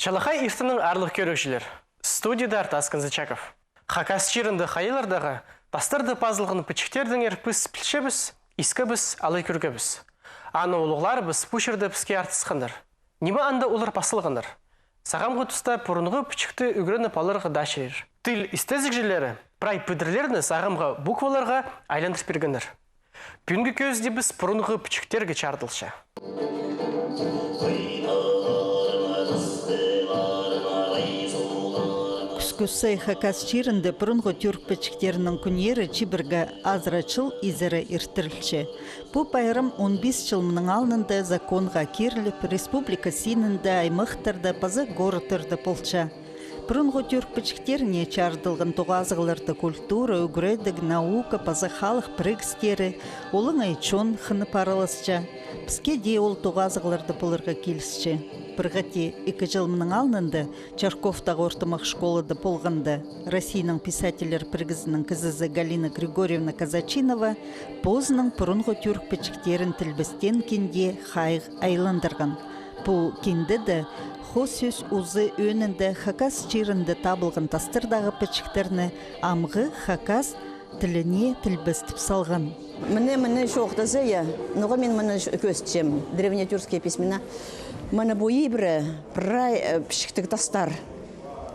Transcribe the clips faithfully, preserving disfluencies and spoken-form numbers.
Чалахай иртеннең, аарлығ кӧрігҷілер. Студияда Артас Канзычаков. Хакас чирінде хайалардағы тастарда пазылған пічіктердеңер піс пілчебіс, искебіс, алай кӧргебіс. Аны улуғларыбыс пу чирде піске артысханнар. Ниме анда олар пас салғаннар? Сағамғы туста пурунғы пічікті ӱгреніп аларға даа чарир. Тіл істезігҷілері прай пӱдірлерні сағамғы букваларға айландыр пиргеннер. Пӱӱнгі кӧзідібіс пурунғы пічіктерге чарыдылча. Кӱскӱ сай Хакас чирінде пурунғы тӱрк пічіктерінің кӱннері чибіргі азыра чыл изере иртірілче. Пу пайрам он пис чыл мының алнында законға киріліп, республика синінде, аймахтарда паза городтарда полча. Пурунғы тӱрк пічіктеріне чарыдылған тоғазығларда культура, ӱгредіг, наука паза халых пірігістері, олаңай чон хынып араласча. Піске дее ол тоғазығларда поларға килісче. Пір хати ікі чыл мының алнында Чарковтағы ортымах школада полғанда, Россияның писательлер пірігізінің кізізі Галина Григорьевна Казачинова позының пурунғы тӱрк пічіктерін тілбестеен кинде хайығ айландырған. Пу киндеде хос сӧс узы ӧӧнінде Хакас чирінде табылған тастардағы пічіктерні амғы хакас тіліне тілбестіп салған. Мына, мына чоохтаза, я, ноға мин мына ч-, кӧзітчем, древнетюркские письмена. Мына пу ибіре прай, э, пічіктіг тастар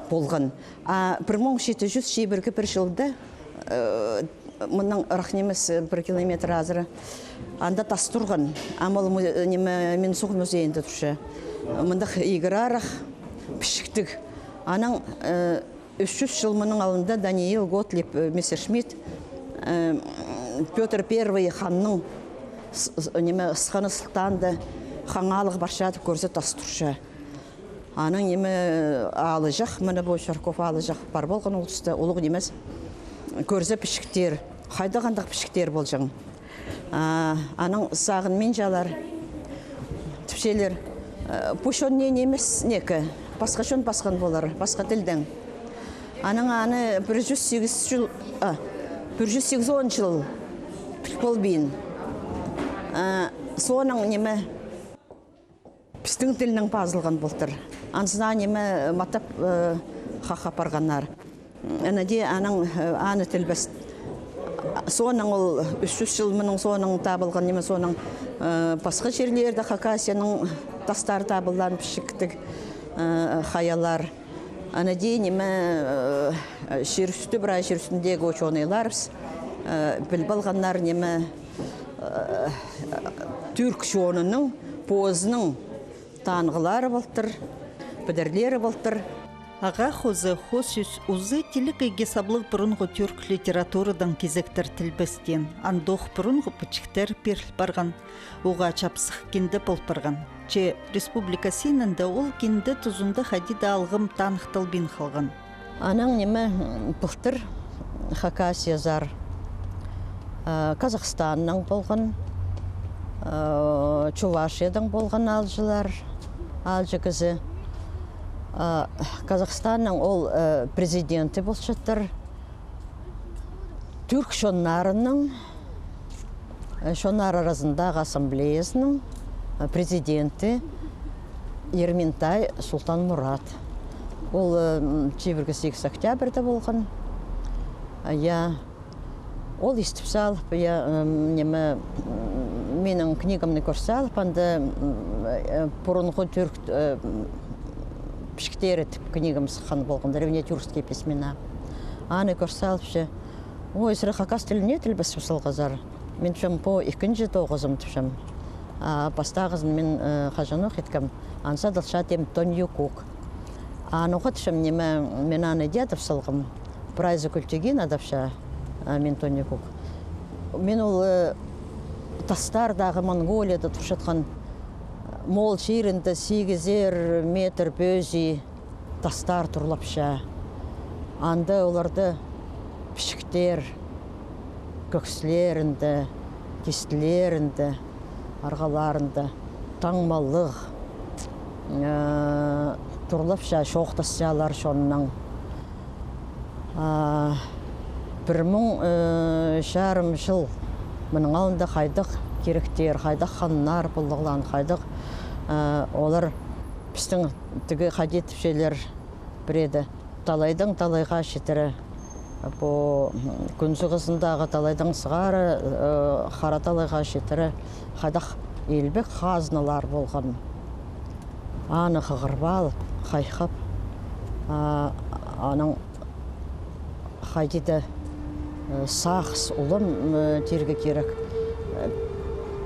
полған. А пір муң читі чӱс чибіргі пір чылда, э, мыннаң ырах нимес, э, пір километр азыра, анда тас турған. Ам ол му-, э, ниме, Минсуғ музейінде турча. Мындағ игірарах пічіктіг. Анаң, э, ӱс чӱс чыл мының алнында Даниил Готлиб, э, Мессершмитт, э, Пётр Первый ханның с-, с-, ниме, ысханы сылтаанда хаңалығ парчадып кӧрзе, тас турча. Анаң ниме, аалҷах, мына пу Чарков аалҷах пар полған ол туста, улуғ нимес. Кӧрзе пічіктер, хайдағ андағ пічіктер полҷаң. А, анаң сағынминчалар. Тіпчелер, э, пу чон не нимес неке, пасха чон пасхан полар, пасха тілдең. Анаң аны пір чӱс сигіс чыл, а, пір чӱс сигізон чыл піл полбин. А, соонаң ниме, пістің тілнең пазылған полтыр. Анзына ниме, матап, э, хах апарғаннар. Ана дее анаң, э, аны тілбес. Соонаң ол ӱс чӱс чыл мының соонаң табылған ниме, соонаң, э, пасха чирлерде Хакасияның тастар табылған пічіктіг, э, хайалар. Ана дее ниме, э, чир ӱстӱ, прай чир ӱстӱндегі учёныйларыбыс, э, піл полғаннар ниме, э, тӱрк чонының позының танығлары полтыр, пӱдірлері полтыр. Ағаа хоза хос сӧс узы тиліг иге саблығ пурунғы тӱрк литературадаң кизектер тілбестеен, андох пурунғы пічіктер пиріл парған, уғаа чапсых кинде пол парған. Че республика синінде ол кинде тузында хайди даа алғым таныхталбин халған. Анаң ниме, м, пылтыр Хакасиязар, а, Казахстаннаң полған, а, Чувашиядаң полған аалҷылар, аалҷы кізі. А, Казахстанның ол, э, президенті полчаттыр. Тӱрк чоннарының, э, чоннар аразындағы ассамблеязының, э, президенті Ерминтай Султанмурат. Ол, э, м, чибіргі сигіс октябрьда полған. А, я, ол истіп салып, я, м, ниме, м, минің книгамны кӧр салып, анда, м, э, пурунғы тӱрк, э, м, пічіктері тіп книгам сыххан полған, «Древнетюркские письмена». Аны кӧр салыпча, ой, сірер хакас тіліне тілбес салғазар. Мин тіпчем, пу ікінҷі тоғызым тіпчем. А пастағызын мин, э, хаҷанох иткем, анзы адалча тем Тоньюкук. А ноға тіпчем, ниме, мин аны дее адап салғам. Прайзы Культигин адапча, а мин Тоньюкук. Мин ол, э, тастардағы Монголияда турчатхан, э, моол чирінде сигізер метр пӧзии тастар турлапча. Анда оларда пічіктер кӧксілерінде, кистілерінде, арғаларында таңмалығ, э, турлапча, чоохтасчалар чоннаң. А, пір муң, э, чарым чыл мының алнында хайдағ киректер, хайдағ ханнар полғлаан, хайдағ, э, олар Пістің тігі хайди тіпчелер пірееде, талайдаң талайға читіре. Пу, м, кӱн сығызындағы талайдаң сығара, э, хара талайға читіре. Хайдағ илбек хазналар полған. Аны хығырып алып, хайхап, а, аның хайди даа, э, сағыс, улам, э, тирге кирек. Э,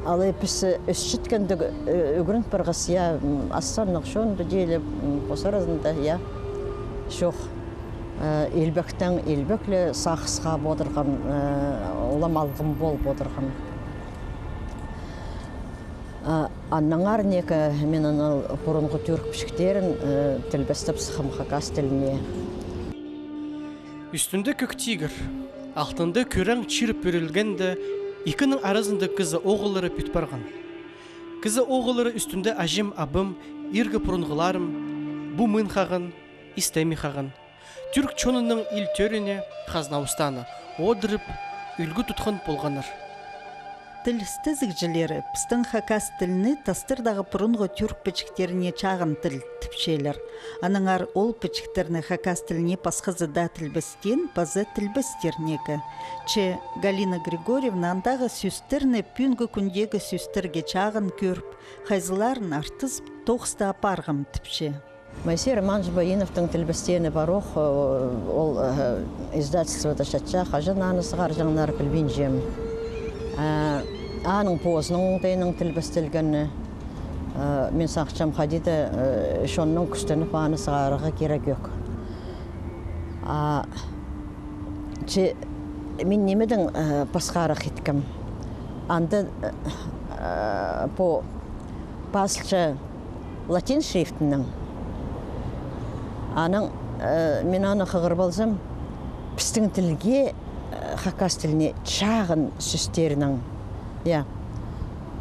алай піс, э, ӧсчеткенде, э, ӱгрен парғас, я, м, ассаннығ чонда тееле, м, пос аразында, я. Чох. Э, илбектең илбек ле сағысха пол одырған, э, улам алғым пол одырған. А, аннаңар неке мин аны пурунғы тӱрк пічіктерін, э, тілбестеп сыххам хакас тіліне. Ӱстӱнде кӧк тигір, алтында кӱрең чир пӱрілгенде, ікінің аразында кізі оғыллары пӱт парған. Кізі оғыллары ӱстӱнде аҷам-абам, иргі пурунғыларым, пу мин хаған, истемей хаған. Тӱрк чонының ил тӧріне, хазна устаана одырып, ӱлгӱ тутхан полғаннар. Тіл істезігҷілері пістің хакас тілні тастардағы пурунғы тӱрк пічіктеріне чағын тіл тіпчелер. Аннаңар ол пічіктерні хакас тіліне пасхазы даа тілбестеен паза тілбестер неке. Че Галина Григорьевна андағы сӧстерні пӱӱнгі кӱндегі сӧстерге чағын кӧріп, хайзыларын артызып, тоғыста апарғам тіпче. Моисей Романович Баиновтың тілбестеені пар ох, ол, э, издательствода чатча, хаҷан аны сығарҷаңнар, пілбинчем. Э, аның позының оңдайынаң тілбестелгені, э, мин сағынчам, хайди даа, э, чоннаң кӱстеніп аны сығарарға кирек ӧк. А, че мин нимедең, э, пасхарах иткем. Анда, э, э, пу пазылча латин шрифтінең. Анаң, э, мин аны хығырып алзам, пістің тілге, э, хакас тіліне чағын сӧстерінең. Я.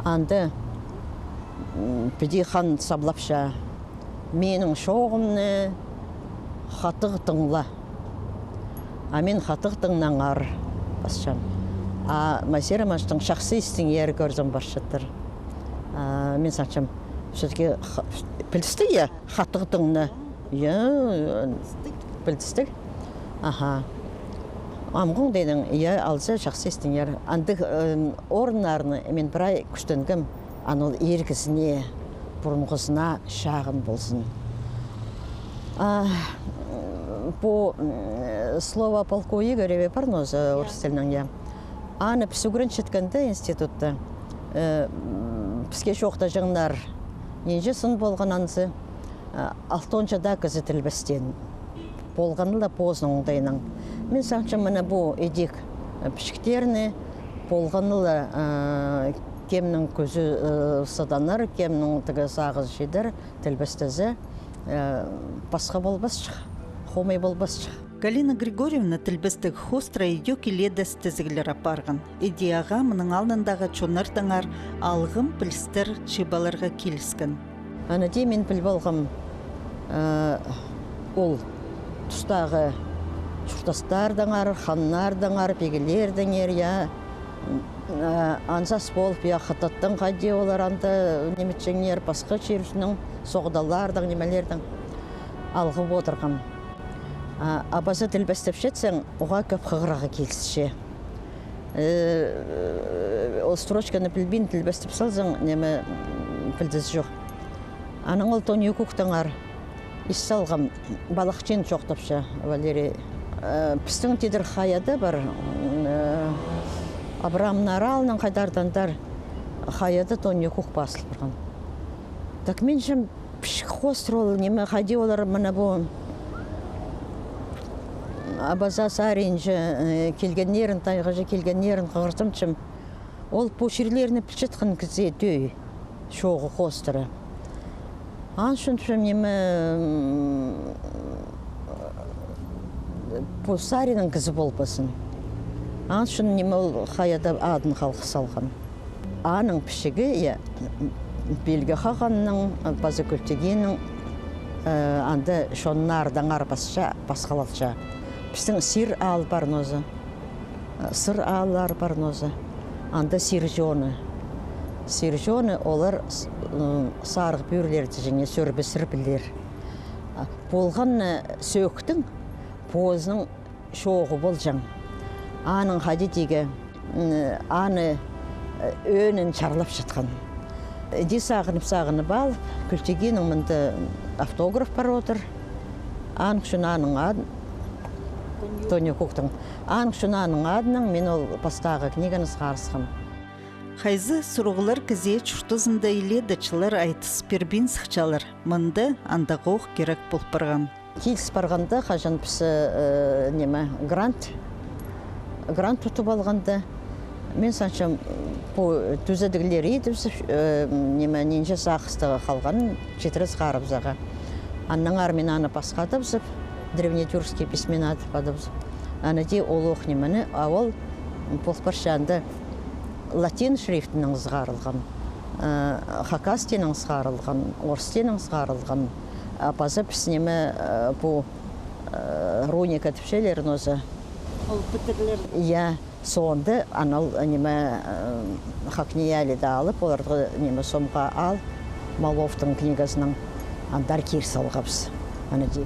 Анда, м, піди хан саблапча. Минің чооғымны хатығ тыңла. А мин хатығ тыңнаңар пасчам. А Моисей Романовичтің чахсы истеңер кӧрзем парчадыр. А мин сағынчам, все-таки ха-, пілдістіг, я, хатығ тыңла. Я, пілдістіг. Аха. Амғы оңдайнаң, я, алза чахсы истеңер. Андағ, э, орыннарны мин прай кӱстенгем. Аны ол иргізіне, пурунғызына чағын ползын. А, пу, м, слово о полку Игореве пар нооза, я, орыс тілінең, я. Аны піс ӱгренчеткенде институтта, э, м, піске чоохтаҷаңнар, нинҷе сын полған анзы. Э, алтон чада кізі тілбестеен. Полғаны ла позының оңдайынаң. Мин сағынчам, мына пу идӧк, э, пічіктерні полғаны ла, э, кемнің кӱзі, э, сыданар, кемнің тігі сағызы читер, тілбестезе, э, пасха полбасчых, хомай полбасчых. Галина Григорьевна тілбестіг хоостыра идӧк илееде істезіглер апарған. Іди ағаа мының алнындағы чоннардаңар алғым пілістер чыып аларға киліскен. Аны дее мин піліп алғам, э, ол тустағы чуртастардаңар, ханнардаңар, пигелердеңер, я, э, анзас полып, я, хытаттаң хайди олар анда ниме итчеңер, пасха чирнің, соғдалардаң, нимелердең алғып одырғам. А, а паза тілбестеп читсең, оға кӧп хығырарға килісче. Э, ол строчканы пілбин тілбестеп салзаң, ниме, м, пілдізі чох. Анаң ол Тони Куктаңар ис салғам, Балахчин чоохтапча, Валерий. Э, пістің тидір хайада пар, м, э, Абрамның аралынаң хайдардандар, хайада Тони Кук пазыл парған. Так мин чам пічік хоостыра ол, ниме, хайди олар, мына пу Абаза саринҷа, э, килгеннерін, тайғаҷа килгеннерін хығыртымчам. Ол пу чирлерні пілчеткен кізі тӧӧй, чооғы хоостыра. Аң ӱчӱн, ниме, м, пу саринаң кізі полбазын. Аң ӱчӱн, ниме, ол хайада адын халғап салған. Аның пічігі, я, Пилге Хағанның, паза Кӱлтегиннің, э, анда чоннардаңар пасча, пасхалалча. Пістің сир аал пар нооза, э, сыр ааллар пар нооза. Анда сир чоны. Сир чоны олар с-, м, сарығ пӱӱрлерді чізе сӧрбестір пілер. А, полған, э, сӧӧктің позының чооғы полҷаң. Аның хайди тигі, м, аны, э, ӧӧнін чарлапчатхан. Іди сағынып-сағынып алып, Кӱлтегиннің мында автограф пар одыр. Аның ӱчӱн аның ад-, Тоня Куктың. Аның ӱчӱн аның адынаң мин ол пастағы книганы сығарысхам. Хайзы сурығлар кізее чуртазында илееде чыллар айтыс пирбин сыхчалар. Мында андағох кирек пол парған. Киліс парғанда, хаҷан піс, э, ниме, грант, грант тутып алғанда, мин санчам, пу тӱзедіглер идібіс, э, ниме, нинҷе сағыстығ халған читіре сығарыбызарға. Аннаңар мин аны пасхадыбызып, древнетюркский письмена тіп адыбызып. Аны дее олох нимені, а ол пол парчаанда латин шрифтінең сығарылған, э, хакас тілінең сығарылған, орыс тілінең сығарылған, а паза піс ниме, э, пу, э, руника тіпчелер нооза. Ол пітірлер. Я, соонда анал ниме, э, ХакНИИЯЛИ-да алып, оларны ниме сомға ал, Маловтың книгазынаң андар кир салғабыс. Аны дее.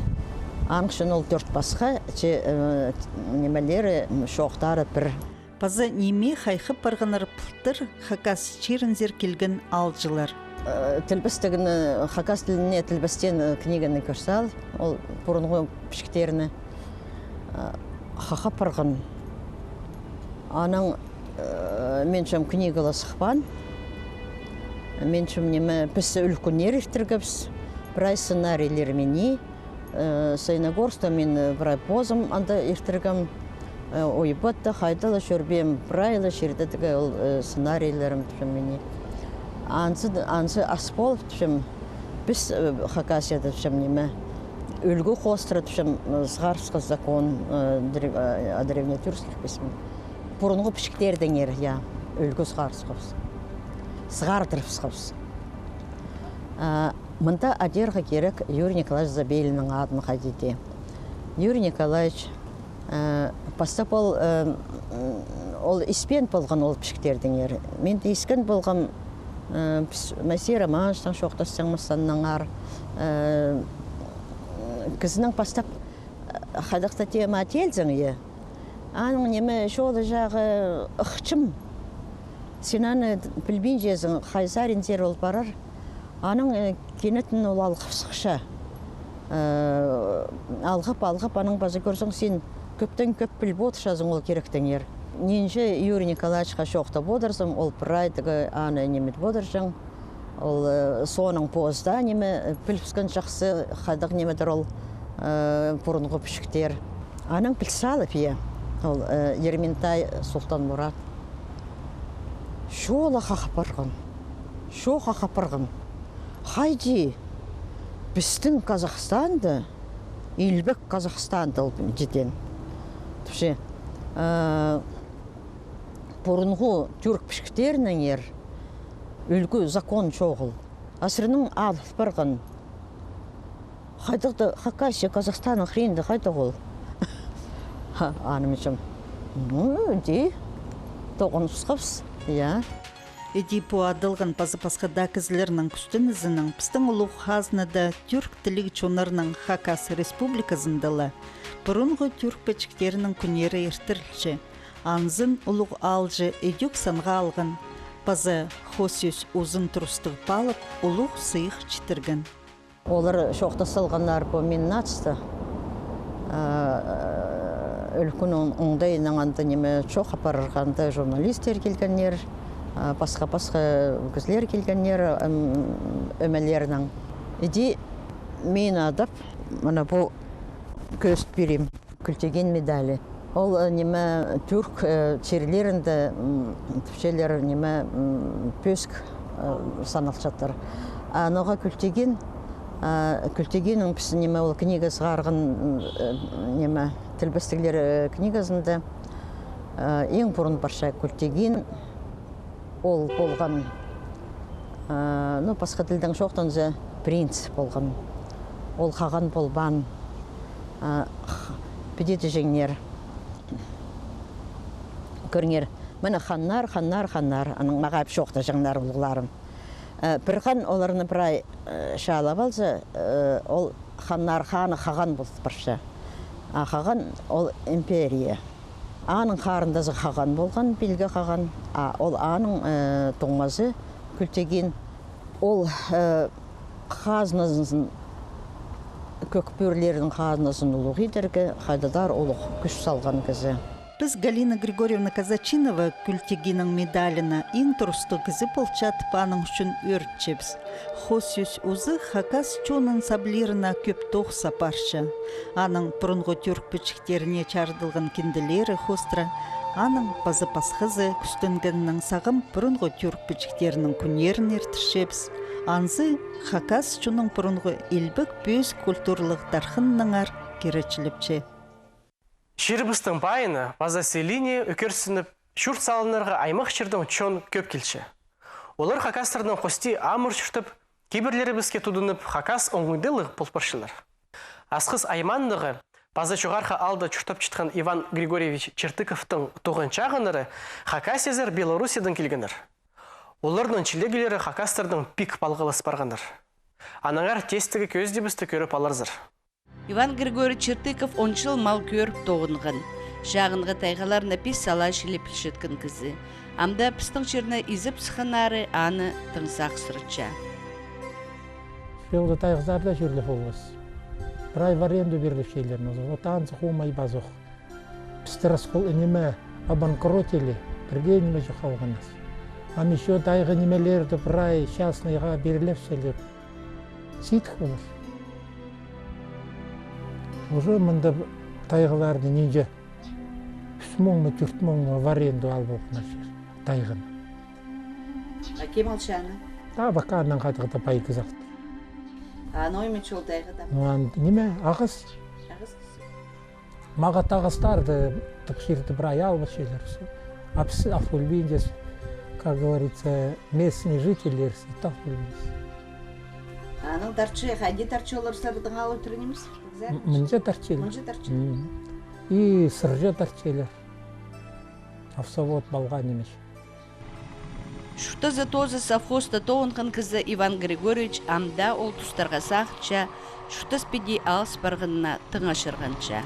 Аның ӱчӱн ол тӧрт пасха, че, э, нимелері, м, чоохтары пір. Паза ниме хайхап парғаннар пылтыр Хакас чирінзер килген аалҷылар? Э, тілбестігін, э, хакас тіліне тілбестеен, э, книганы кӧр сал, ол пурунғы пічіктерні, э, хайхап парған. Анаң, э, минчем, книга ла сыхпаан. Минчем, ниме, піс ӱлӱкӱннер иртіргебіс, прай сценарийлер мині. Э, Саяногорскта мин, э, прай позым анда иртіргем, э, Уйбатта, хайда ла чӧрбеем, прай ла чирде тігі ол, э, сценарийлерім тіпчем мині. Анзы, анзы ас полып тіпчем, піс, э, Хакасияда тіпчем, ниме, ӱлгӱ хоостыра тіпчем, э, сығарыбысхабыс закон, э, древ-, э, о древнетюркских письмах. Пурунғы пічіктердеңер, я, ӱлгӱ сығарыбысхабыс. Сығардырыбысхабыс. А, Мында адирға кирек Юрий Николаевич Забелиннің адын хайди дее. Юрий Николаевич, э, пастап ол, э, м, ол испеен полған ол пічіктердеңер. Мин дее искен полғам, э, піс Моисей Романовичтең чоохтасчаңмыс аннаңар, э, кізінің пастап, э, хайдағ-да тема итчең, е. Аның ниме чоолы чағы ыхчым. Син аны пілбинчезің, хай саринзар ол парар. Анаң, э, кинетін ол алғып сыхча. Э, алғып, алғып, анаң паза кӧрзең, син кӧптең кӧп піліп одырчазың ол киректеңер. Нинҷе Юрий Николаевичха чоохтап одырзам, ол прай тігі аны ниме тіп одырҷаң. Ол, э, соонаң позыда ниме, э, пілібіскен чахсы, хайдағ нимедір ол, э, пурунғы пічіктер. Анаң піл салып, е, ол, э, Ерментай Султанмурат. Чоо ла хайхап парған. Чоо хайхап парған. Хайди, пістің Казахстанда, илбек Казахстанда ол тидеен. Тіпче, э, пурунғы тюрк пічіктерінеңер ӱлгӱ закон чоғыл. Асырының алып парған. Хайдағ-да Хакасия, Казахстанның хыринда хайдағ ол. Ха, аны минчем. Ну, іди, тоғыныбысхабыс, я. Іди пу адалған паза пасха даа кізілернің кӱстенізінең пістің улуғ хазнада тюрк тіліг чоннарның Хакас Республиказында ла пурунғы тюрк пічіктерінің кӱннері иртірілче. Анзын улуғ аалҷы ідӧк санға алған паза хосис узын турыстығ палып, улуғ сыйых читірген. Олар чоохтас салғаннар по миннатста. А, ӱлӱкӱн оң-, оңдайынаң анда ниме чоох апарарға анда журналистер килгеннер, а, пасха-пасха кізілер килгеннер, м, ӧмелерінең. Іди мині адап, мына пу кӧзіт пирим. Кӱлтегин медалі. Ол, э, ниме, тюрк, э, чирлерінде, м, тіпчелер, ниме, м, пӧзік, э, саналчаттыр. А ноға Кӱлтегин, а, Кӱлтегиннің піс, ниме, ол книга сығарған, м, э, ниме, тілбестіглер, э, книгазында, э, иң пурун парча Кӱлтегин. Ол полған, а, ну, пасха тілдең чоохтанза, принц полған. Ол хаған полбаан, а, х-, піди тіҷеңнер. Кӧріңер, Мына ханнар, ханнар, ханнар, анаң мағаа чоохтаҷаңнар улуғларым. Э, пір хан оларны прай, э, чаалап алза, э, ол ханнар ханы Хахан полып парча. А Хахан ол империя. Аның харындазы Хахан полған, Пилге Хахан. А ол аның, э, туңмазы Кӱлтегин. Ол, э, хазназын, кӧк пӧрлернің хазназын улуғ идерге хайдағ-да улуғ кӱс салған кізі. Піс Галина Григорьевна Казачинова Кӱлтегиннің медаліне иң турыстығ кізі полча тіп аның ӱчӱн ӧрінчебіс. Хоос сӧс узы хакас чонын саблирына кӧп тоғыс апарча. Аның пурунғы тюрк пічіктеріне чарыдылған кинделері хоостыра, аның паза пасхазы кӱстенгеннең сағам пурунғы тюрк пічіктерінің кӱннерін иртірчебіс. Анзы хакас чонның пурунғы илбек пӧзік культуралығ тархынынаңар киречілепче. Чирібістің пайына паза сілиине ӱгерзініп, чурт салынарға аймах чирдең чон кӧп килче. Олар хакастарнаң хости амыр чуртап, кибірлерібіске тудынып, хакас оңдайлығ пол парчалар. Асхыс аймаандағы паза Чоғархы аалда чуртапчатхан Иван Григорьевич Чертыковтың туған чағыннары хакасизар Белоруссиядаң килгеннер. Оларның чилеглері хакастардаң пик палғалас парғаннар. Аннаңар тестігі кӧзідібісті кӧріп аларзар. Иван Григорьевич Чертыков он чыл мал кӧріп тоғынған. Чағынғы тайғаларны пис сала чіли пілчеткен кізі. Амды пістің чирні изеп сыхханнары аны тың сағыссыратча. Пу чылда тайғазарда чӧрлеп полбас. Прай в аренду пиріліпчелер. Вот анзы хомай пазох. Пісті раскол, ниме, обанкротили, пірдее ниме чох халғаннас. Ам ещё тайғы нимелерді прай частныйға пиріліпчелер. Сидік полар. Уже мында тайғаларны нинҷе ӱс муң ма, тӧрт муң ма в аренду алып алғаннар чир, тайғаны. А кем алча аны? А, пока аннаң хайдағ-да пай кізі алды. А аны оймин чол тайғада? Ну, ан-, ниме, ағас. Ағас кізі. Мағат ағастарды тік чирді прай алыбысчалар. А піс алып полбинчабыс, как говорится, местный жительлер, алып полбинчабыс. Аның тарчы, хайди тарчы олар сырдаң алып тур нимес? М-, мынҷа тарчылар. Мынҷа тарчылар. М. И сырҷа тарчылар. Овсовод полған нимес. Чуртазы тооза совхозта тоғынған кізі Иван Григорьевич ам даа ол тустарға сағынча, чуртас піди алыс парғанына тың ачырғанча.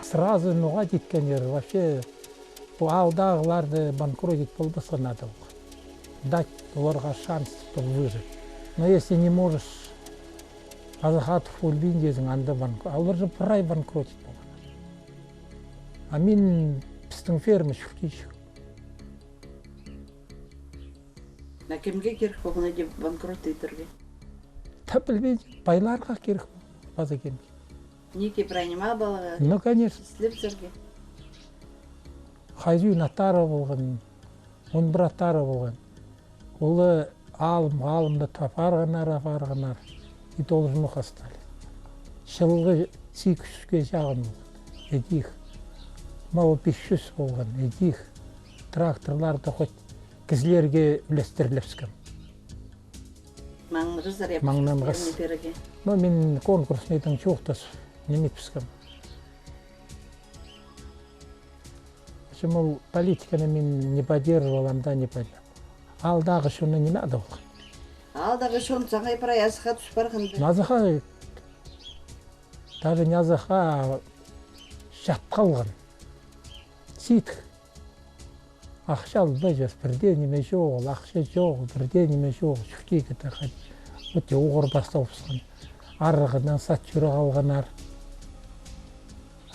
Сразу ноға титкеннер, вообще, пу аалдағыларды банкротить полбасха надо. Дать оларға шанс, чтобы выжить. Но если не можешь, азахатов өлбейін дезің, анда банк-, а олар же прай банкротить полған. А мин пістің ферма чуртирҷых. А кемге кирек полған ниме банкрот идерге? Тап пілбеймін, пайларға кирек полған, паза кемге. Неке прай ниме поларға? Ну, конечно. Істепсерге. Хазюн аттары полған, он пір аттары полған. Олар алым, алымны апарғаннар, апарғаннар. И должно хастар. Чылғы сигіс чӱске чағын полған. Идӧк. Мал пис чӱс полған. Идӧк. Тракторларды хоть кізілерге ӱлестірлепчеткем. Маңнанғазар, я. Маңнанғас. Ну, мин конкурсныйдаң чоохтас, ниме итпескем. Почему политиканы мин не поддерживал, ам даа не поддерживал. Аалдағы чонны ниме адалған? Аалдағы чон саңай прай азахха тӱс парған. Азахха, даже не азахха, чат халған. Сидік. Ахча албаҷаң, пірдее ниме чоғыл, ахча чоғыл, пірдее ниме чоғыл, чуртирға тахай. Оти оғыр пасталыбысхан. Арығынаң сат чӧре халғаннар.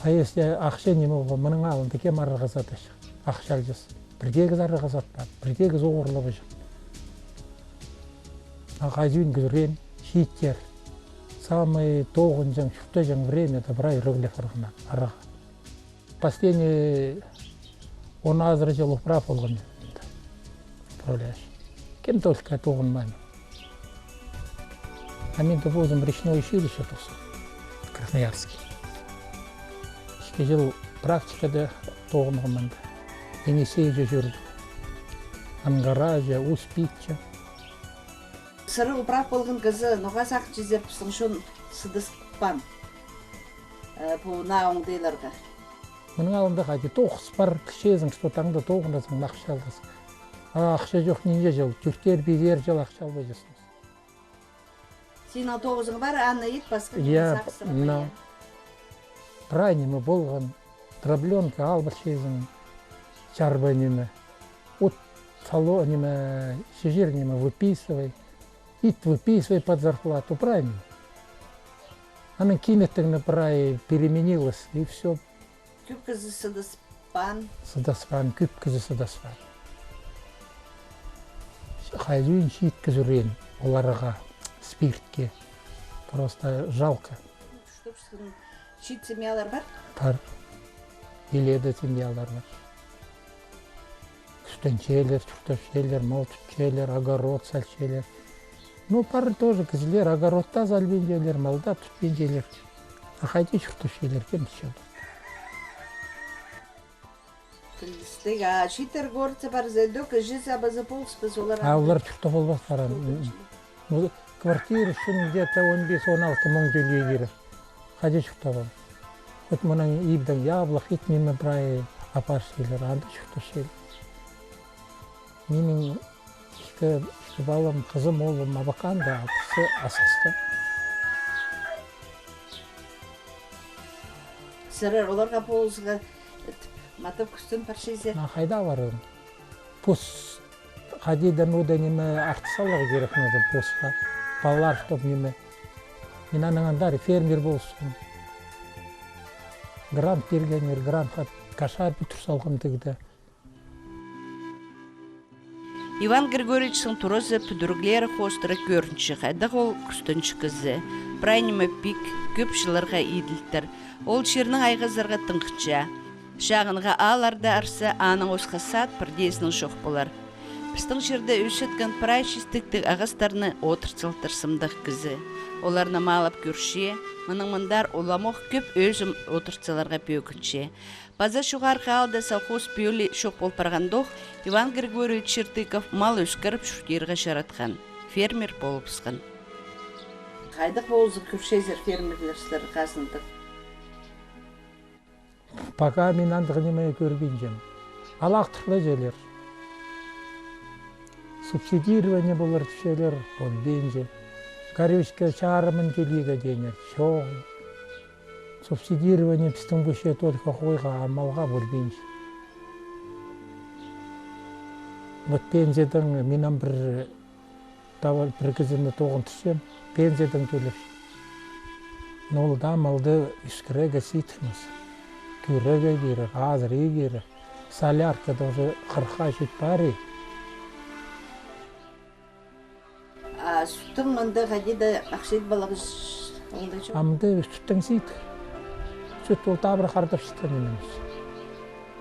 А если ахча ниме полған, мының алнында кем арығ сатча? Ахча алҷаң. Пірдее кізі арығ сатпаан, пірдее кізі оғырлабаҷаң. А хазюн кӱзірен, чииттер. Самый тоғынҷаң, чуртаҷаң время, это прай ӱреглеп парған арығ. Последний он азыра чыл управ полған. Управляющий. Кем только тоғынмаан. А мин тоғынғам речное училище тоғынғам. Красноярский. Ікі чыл практикада тоғынғам мында. Енисейҷе чӧрдім. Ангараҷе, Усть-Пичче. Сірер управ полған кізі, ноға сағынчазар, пістің чон сыдыспаан, э, пу наа оңдайларға? Мының алнында хайди тоғыс пар, кізезің, что таңда тоғыназың, ахча албазың. А ахча чох, нинҷе чыл, тӧртер-пизер чыл ахча албаҷаң. Синің тоғызың пар, аны ит пасхан, я, сағызың, но прай ниме полған, дробленка албасчазың, чарба ниме, от сало ниме, чиҷер ниме выписывай, ит выписывай под зарплату, прай ниме. Анаң кинеттең на прай переменилось, и всё. Кӧп кізі сыдаспаан. Сыдаспаан, кӧп кізі сыдаспаан. Хайзы ӱн чиит кізі ӱреен оларға, спиртке. Просто жалко. Чтоб сіздің чиит семьялар пар? Пар. Иледе семьялар пар. Кӱстенчелер, чуртапчалар, мал тутчалар, огород салчалар. Ну, пар тоже кізілер огородта салбинчалар, мал даа тутпинчалар. А хайди чуртапчалар, кем тутча. Пілдістіг, а чииттер городта парза, дӧк іҷезі-абазы полыспас, олар. А олар чуртап полбас паран. Ну, квартира ӱчӱн где-то он бес-он алты муң тӧлее кирек. Хайди чуртап пол. Вот мынаң ибдең яблах, ит ниме прай апарчалар, анда чуртапчалар. Минің ікі, ікі палам, хызым, оолым Абаканда, а пірсі Асхыста. Сірер оларға полызарға, эт, матап кӱстеніп парчазар. А хайда парарың? Пос хайди даа, ну даа ниме артыс аларға кирек, ну даа посха. Палалар, чтоб ниме. Мин анаң андар фермер полысхам. Грант пиргеннер, грантха кашар пӱдір салғам тігде. Иван Григорьевичтің туразы пӱдіріглері хоостыра кӧрінче, хайдағ ол кӱстенҷі кізі. Прай ниме пик, кӧп чылларға иділтір. Ол чирнең айғазарға тыңғытча. Чағынға аалларда арса, аның осха саат пірдеезінең чох полар. Пістің чирде ӧсчеткен прай чистектіг ағастарны одыртчалар сымдағ кізі. Оларны маалап кӧрче, мының мындар уламох кӧп ӧзім одыртчаларға пӧгінче. Паза чоғархы аалда совхоз пӧлии чох пол парғандох, Иван Григорьевич Чертыков мал ӧскіріп чуртирға чаратхан, фермер полыбысхан. Хайдағ полызығ кӧрчезер фермерлер сірер хазындағ? Пока мин андағ ниме кӧрбинчем. Алаахтырлап чӧрчелер. Субсидирование полар тіпчелер, полбинча. Горючка чарымын тӧлирге тееннер. Чоғыл. Субсидирование пістің пусча только хойға, а малға полбинча. Вот пенсиядаң мин ам пір тавал пір кізіні тоғынтырчам, пенсиядаң тӧлепчем. Но ол даа малды ӧскірерге сидік нимес. Кӧрерге кирек, азырирға кирек. Солярка тоже хырыхха чӧт пари. А сӱттең мында хайди-да ахча ит палғабыс, оңдай чох. Амды сӱттең сидік. Сӱт ол табыра хардап чатхан нимес.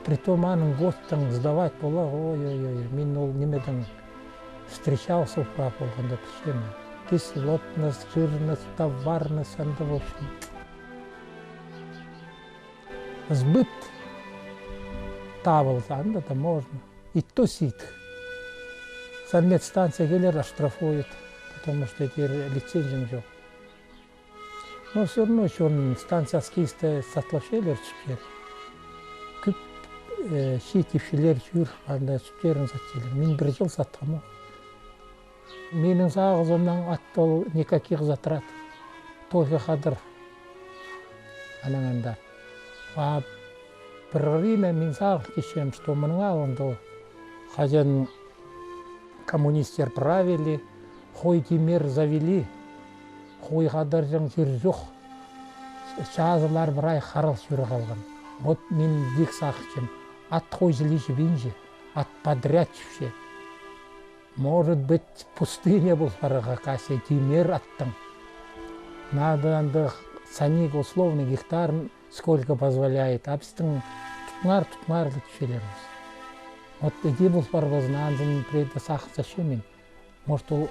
Притом аның готтаң сдавать пола, ой-ой-ой, мин ол нимедең встречался, прай полғанда пілчем. Кислотность, жирность, товарность, анда, в общем. Сбыт табылза, анда даа можно. И то сидік. Санэпидстанция килер, оштрафует, потому что теер лицензияң чох. Но всё равно чон станция Аскизта сатлапчалар сӱттерін. Кӧп, э, чиит ипчілер чӧр, анда сӱттерін сатчалар. Мин пір чыл сатхам ох. Минің сағызымнаң ат ол никаких затрат. Только хадар. Анаң анда. А пір время мин сағынчам, что мының алнында ол, хаҷан коммунистер правили, хой-тимер завели, хой хадарҷаң чир чох. Чазылар прай харал чир халған. Вот мин тик сағынчам, ат хой чіли чібинче, ат подряд чіпче. Может быть, пустыня пол парарға, кӧзі тимер аттаң. Надо анда санирға условный гектарын, сколько позволяет, а пістің тутыңар, тутыңар тіпчелер. Вот іди пол парбазын, анзын пірее сағынчам мин. Может, ол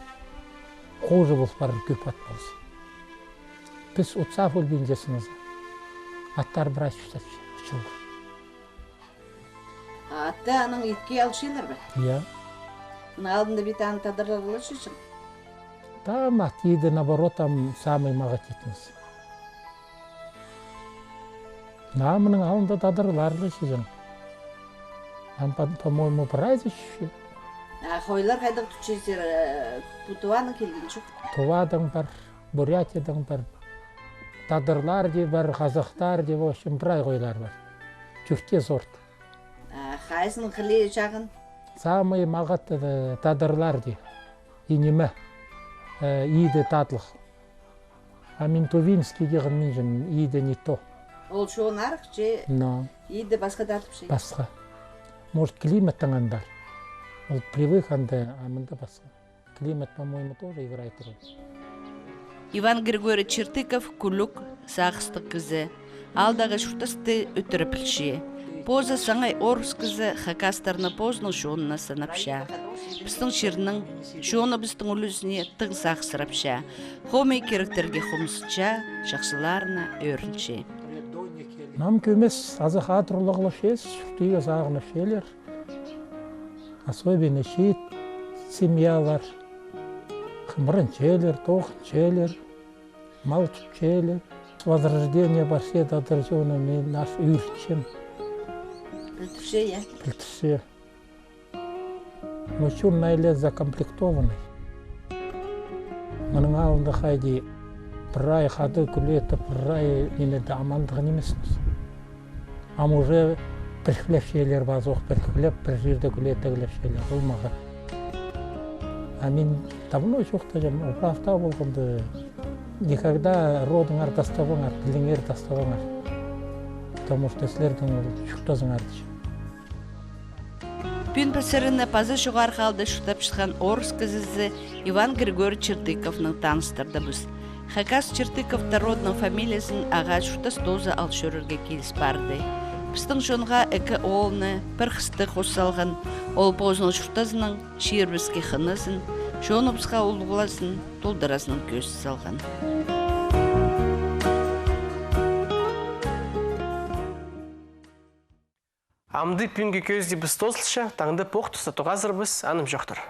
хуже пол парар, кӧп ат полза. Піс утсап ӧлбинчебіс. Аттар прай чӱс ат чылға. А атты анаң итке алчалар ба? Я. Аның алнында пит аны тадарарға чӧрчең. Там ат иді, наоборот, там самый мағат ит нимес. Наа, мының алнында тадарлар ла чӧрҷең. Ам, по-, по-моему, прайзы чӧрче. А хойлар хайдағ тутчазар, э, пу Туванаң килген чох? Тувадаң пар, Бурятиядаң пар, тадарлар даа пар, хазахтар даа, в общем, прай хойлар пар. Тӧрт сорт. А хайзының хылии чағын? Самый мағат, э, тадарлар даа. И ниме, э, иді татлығ. А мин тувинский дее мин чӧрчем, иді не то. Ол чоон арах че? Но. Иді пасха тартып че? Пасха. Может, климаттаң анда. Ол привык анда, а мында пасха. Климат, по-моему, тоже играет роль. Иван Григорьевич Чертыков кӱлӱк, сағыстығ кізі. Аалдағы чуртасты ӧтіре пілче. Позы саңай орыс кізі хакастарны позының чонына санапча. Пістің чирнің, чоныбыстың ӱлӱзіне тың сағыссырапча. Хомай киректерге хомысча, чахсыларына ӧрінче. Нам кӧмес азах адырлығлап чӧрчебіс, чуртирға сағынып чӧрчелер. Особенно чиит семьялар. Хымыранчалар, тоғынчалар, мал тутчалар. Возрождение пар, че тадар чоны мин ас ӧрінчем. Пілдірче, я? Пілдірче. Ну, чон ниме-ле закомплектованный. Мының алнында хайди прай хада кӱлетіп, прай ниме дее амандығ нимес. Ам уже піріглепчелер, пазох піріглеп, пір чирде кӱлетіглепчелер. Ол мағат. А мин давно чоохтаҷаң, управда полғанда, никогда родыңар тастабаңар, тіліңер тастабаңар. Потому что сірернің ол чуртазыңар, тіпче. Пӱӱн піс сірерні паза Чоғархы аалда чуртапчатхан орыс кізізі Иван Григорьевич Чертыковнаң таныстырдыбыс. Хакас Чертыковтар родының фамилиязын ағаа чуртас тооза ал чӧрерге киліс парды. Пістің чонға ікі оолны, пір хысты хос салған. Ол позының чуртазының чирібіске хынызын, чоныбысха улуғлазын, толдыразын кӧзіт салған. Амды пӱӱнгі кӧзідібіс тоозылча, таңда пу ох туста тоғазарбыс, анымҷохтар.